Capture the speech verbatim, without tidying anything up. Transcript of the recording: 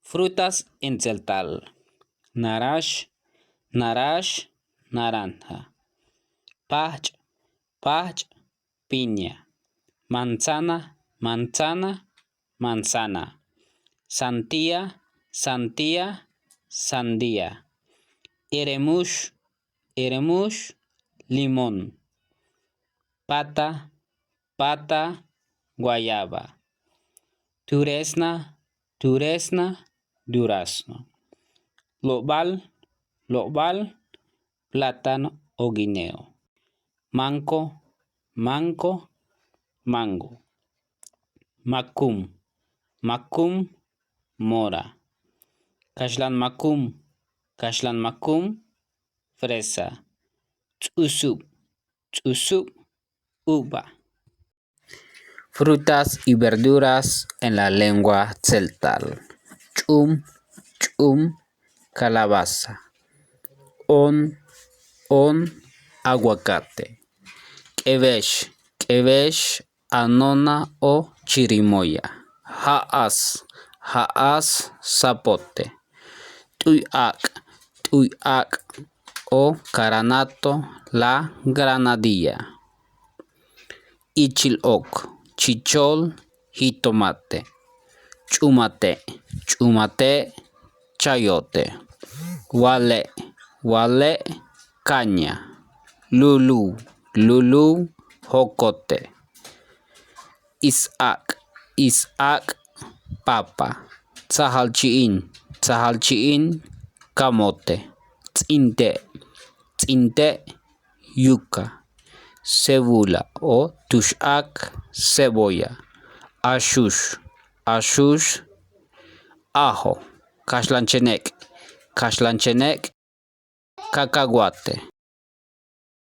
Frutas en tzeltal: narax, narax, naranja. Pajch', pajch', piña. Manzana, manzana, manzana. Sandía, sandía, sandía. Eremux, eremux, limón. Pata, pata, guayaba. Turesna, turesna, durazno. Lobal, lobal, plátano o guineo. Manco, manco, mango. Makum, makum, mora. Kaxlan makum, kaxlan makum, fresa. Ts'usub, ts'usub, uva. Frutas y verduras en la lengua tzeltal: ch'um, ch'um, calabaza. On, on, aguacate. K'ebex, k'ebex, anona o chirimoya. Ja'as, ja'as, zapote. T'uy ak', t'uy ak' o caranato, la granadilla. Ichil ok, chichol, jitomate. Ch'umate', ch'umate', chayote. Wale', wale', caña. Luluw, luluw, jocote. Is ak', is ak', papa. Tsajal chi'in, tsajal chi'in, kamote. Ts'inte', ts'inte', yuca. Cebula o tux ak', cebolla. Axux, axux, ajo. Kaxlan chenek', kaxlan chenek', cacahuate.